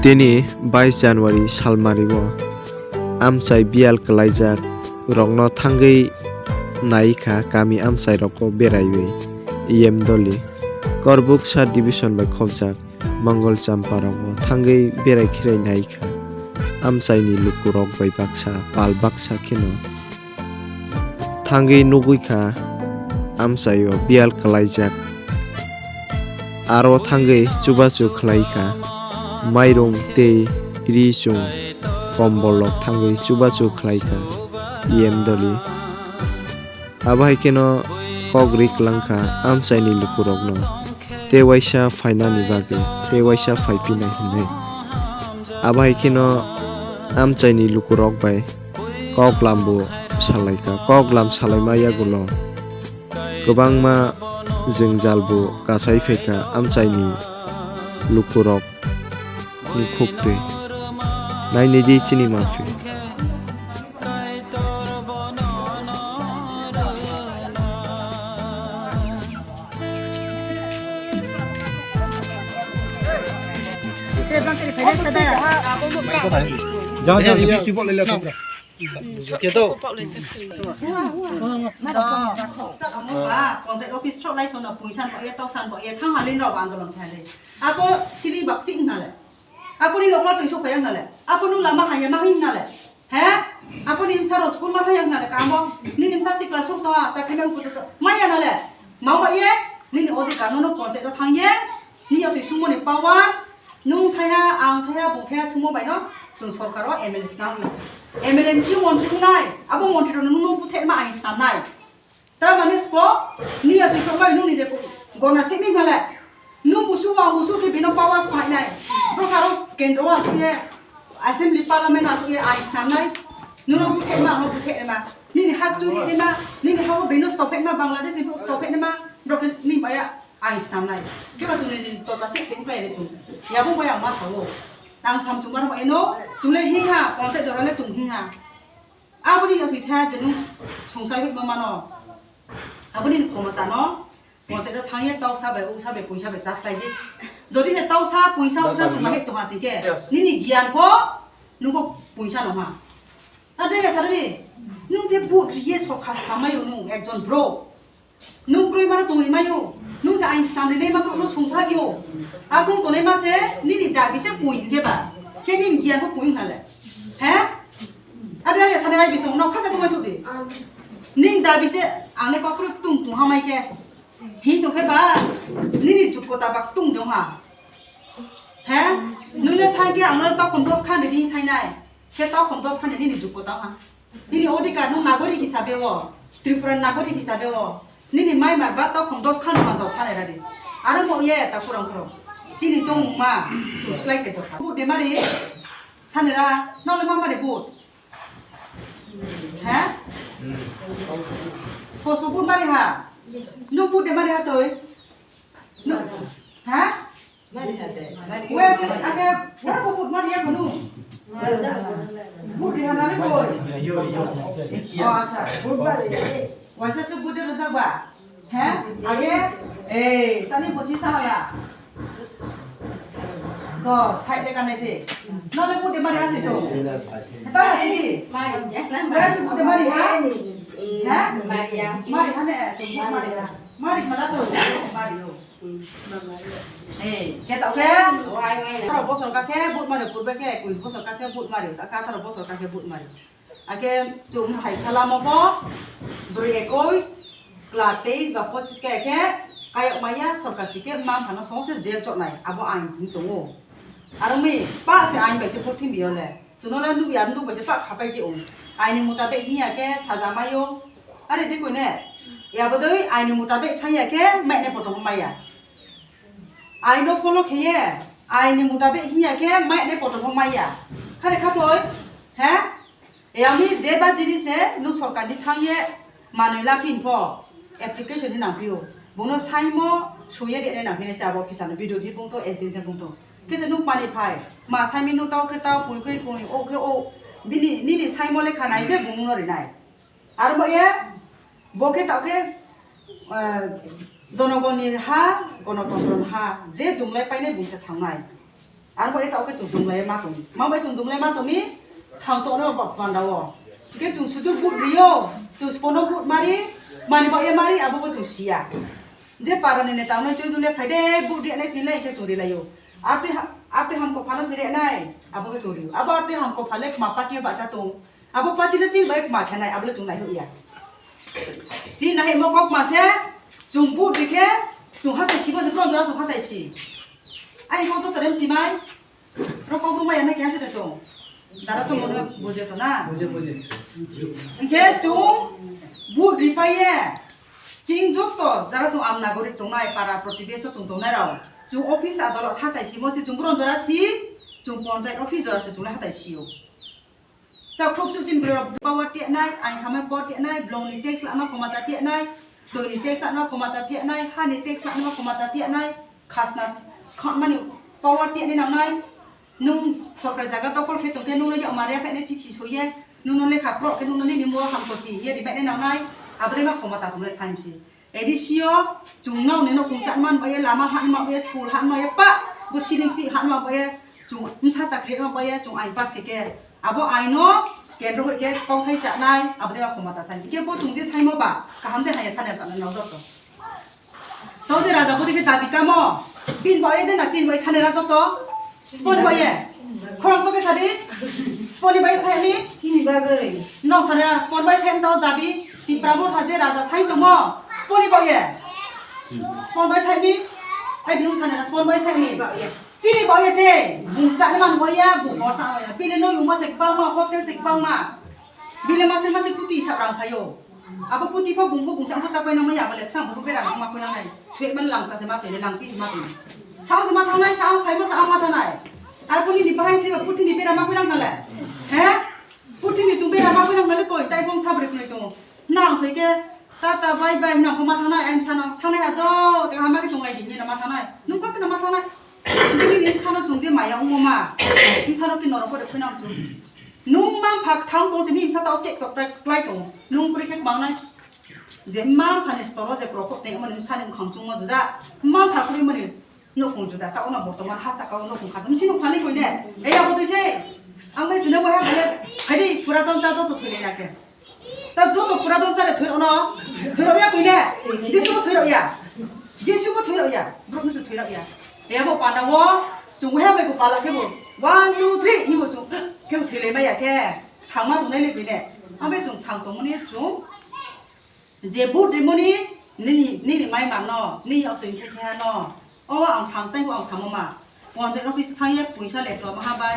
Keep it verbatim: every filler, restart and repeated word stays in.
Tini bais January salmario amchai biyal kwlaijak rokno thangwi naikha kami amchai rogo beraiwi E M Doli. Korbuk sub division bai khobjak Mongol Champa rogo thangwi berai khirai naikha amchaini lukurok bai baksa pal baksa kheno. Thangwi nugwi kha amchaio biyal kwlaijak. Aro thangwi chubachu khlai kha. Mairung tei ri chung kombolrok thangwi chubachu khlai kha E M Doli. Abo hai kheno kok ri kwlang kha amchaini lukurokno tei waisa phainani bagwi tei waisa phaiphinai hinwi. Abo hai kheno amchaini lukurok bai kok lambo salai kha. Kok lam salaima yagulo kwbangma jwngjal bo kasai phai kha amchaini lukurok ni khuktwi. Nainidi chini maphi. Payment office rok lai sono puisa bo ye toksan bo ye thang halin rok andolon khe halin. Abo sini bak sing nale. Apuni nokla twi sok phai ang nale. Apuni lama haya ma hin nale. He? Apuni msa ro school ma thayang nale kamo. Nini msa sikla sok to chakri ma upu chakri. Maya nale. Mama ye nini odhikar no no ponchai ro thang ye. Ni asui sumo ni power. Nung thaya, ang thaya, bung thaya sumo bai no. Chung sorkar o M L A snam. M L A ni si montri nai. Abo montri ro nung no puthe ma ai snam nai. Tamani spo, ni asui khokmai nung ni je gona sik ni male. Nung busu wa busu ke bino power smai nai. Bro karo kendro wa chuye, assembly parliament wa chuye ai snam nai. Nung no buthe ma, no buthe ma. Nini hak churi ni ma, nini hawo bino stop ma, Bangladesh ni stop ma. Bro ke ni baya ai snam nai. Keba chuni ni tota se khe uklai ni chung. Ya bo baya ma sawo. Tang sam chumar ma eno, chule hi ha, ponchai jora le chung hi ha. Aboni no sitha je nung sungsai hoi ma mano. Aboni ni khomota no ponchai ro thang ye tausa bai, usa bai, puisa bai tas lai di. Jodi je tausa, puisa, usa tuma hek tuma sike. Nini giyan ko, nung ko puisa no ha. Ade ya sarani, nung je bu ye sokha samai nung ekjon bro. Nung kroi mano tongri mayo. Nung se ain snam rinai ma kroi no sungsa yo. Akung tonai ma se nini dabi se pui hingke ba. Ke nini giyan ko pui hale. He? Ade ade sani rai bisong no khasa kumai sudi. Nini dabi se ang ne kokroi tung tung hamai ke. Hin tong khe ba nini jukko tabak tung dong ha. He? Nung le sai ke ang no tokhon dos khan ri sai nai. Khe tokhon dos khan nini jukko tang ha. Nini odhikar nung nagorik hisabe o, Tripura nagorik hisabe o, nini mai mar ba tokhon dos khan ma dos khan era di. Aro mo ye ta kurang kurang. Chini chong ma, chung slai ke to. Bu de mari, sanera, nole ma mari bu. He? Spos bu mari ha. Nu bu de mari ha toi. Nu, ha? Wes, ake, wes, bubut mari ya kunu. Bubut di hana le boy. Oh, acha. Waisa se bubut de rojak ba. He? Ake, eh, tani bosi sahala. To, side le kanai se. No le bubut de mari ha se so. Ta si. Wes bubut de mari ha. He? Mari ha ne, bubut mari ha. Mari mala to, mari yo. Eh, khe tao khe, atharo bosor ka khe vote mari, purbe khe ekush bosor ka khe vote mari, ta khe atharo bosor ka khe vote mari. Ake chum sai salamo bo, bwrwi ekush, kla teis ba pochis khe khe, kayok maya sorkar si khe mam phano song se jail chotnai, abo ain hwn tongo. Aro mi pa se ain bai se vote thim biyo le. Chuno le nuk ya nuk bai se pa khapai di ong. Aini mutabek hiya khe saja mayo. Are di koi ne. Ya bodoi aini mutabek sanya khe mai ne poto maya. Aino follow khiye, aini mutabek hiya khe mai ne poto maya. Khare khathoi, he? Yami jeba jinise nu sorkar ni thangye manui laphin pho application ni nangphio. Bono saimo suye rene nangphine se abo officer no B D O ni bungto S D M ni bungto. Kese nuk mani phai. Ma saimi nu tau khe tau, pui khe pui, o khe o. Bini nini saimo lekha nai se bung no rinai. Aro bo ye, bo khe tau khe, eh, jonogoni ha, gonotontro ni ha, je dunglai painai bung se thangnai. Aro bo eta oke chung dunglai ma tong. Ma bai chung dunglai ma tong ni thang to no ba panda o. Ke chung sudu but rio, chung spono but mari, mani ba e mari abo bo chung sia. Je para ni neta no tu dule phai de but ri nai tin lai ke chung ri lai o. Arte arte ham ko phano sire nai abo bo chung ri. Abo arte ham ko phale ma pati ba cha tong. Abo pati le chin bai ma khe nai abo le chung nai ya. Chin nai mo kok ma se chung but ri ke chung ha tai si bo se kon dora chung ha tai si. Ai ko to terem chi mai. Rokok ruma yana kya se to. Dara to mono buje to na. Buje, buje. Hingke chung but ripaye. Ching jokto jara chung am nagorik tongnai para protibesho chung tongnai rao. Chung office adolot hatai si mo si chung buron jora si. Chung ponchai office jora si chung hatai si o. Ta khrup su chin bro power te nai, ai khamai power te nai, blong ni tax lama khomata te nai. Twi ni tax lama khomata te nai, ha ni tax lama khomata te nai. Khasna khon mani power te ni nang nai. Nung sorkar jaga dokol khe tongkhe nungno yak mare phene chichi soye, nungno lekha pro khe nungno nini mo hampoti ye ribai ne nangnai, abole ma khomata chumle saimsi. A D C o chwngno nino kungchan man baye, lama han ma baye, school han ma baye, pa bo sining chi han ma baye, chung msa chakri ma baye, chung ain pass khe khe. Abo aino kendro hoi khe kok thai chanai, abole ma khomata saimsi. Khe bo chung de saimo ba, kaham de haya saner ta nang joto. Tong je raja budi khe dabi kamo. Bin bai de na chin bai sanera joto. Sponi bai ye. Khorang to ke sadi. Sponi bai sai mi. Chini bagwi. No sanera spon bai sai to dabi. Tipra mo tha je raja sai to mo. Sponi bai ye. Spon bai sai mi. Ai binu sanera spon bai sai mi. Chini bai ye se. Bung cha ni man bai ya, bung bor ta ya. Bile no yuma se bang ma, hotel se bang ma. Bile ma se ma se kuti sa rang phayo. Abo kuti pho bungbo bungsa angkho chapai nangmani abo le khna bungbo bera nangma koi nangnai. Thwi man lang ta se ma thwi le lang ti se ma thwi. Sao se ma thangnai, sao phai ma sao ma thangnai. Ar puni ni bahai thwi ba puthi ni bera ma koi nang nale. He? Puthi ni chung bera ma koi nang nale koi tai bong sabri kunai tongo. Na ang thwi ke ta ta bai bai na ko ma thangnai, ai sano thangnai ha do te ha ma ki tonglai di ni na ma thangnai. Nung ko ki na ma thangnai. Ni ni sano chung je maya ungmo ma. Ni sano ki norok ko de koi nang chung. Nung mangpha thang tong se ni bwsa tao kek tok klai tongo. Nung kwrwi khe kwbang nai. Je mangpha ni store o je krokhop tei omo ni bwsa ni bwkhang chungma juda. Mangpha kwrwi mani nukhung juda. Ta ono bortoman ha saka o nukhung kha. Msi nukhung ni koi ne. Ei abo twi se. Ang bai chune bo ha bole. Hai di pura ton cha to thwi le ya khe. Ta joto pura don chare thwi rokno. Thwi rok ya koi ne? Jesu bo thwi rok ya. Jesu bo thwi rok ya. Borok no se thwi rok ya. Abo panda o chung he bai bo pala khe bo. One, two, three ni bo chung khe bo thwi lai ma ya khe. Thangma rwnai le bine. Abe chung thang tongmani chung je but rimoni nini, nini mai manno, nini asoi khe khe no. O ang sam tai bo ang samo ma. Ponchayat office thang ye puisa le to ma ha bai.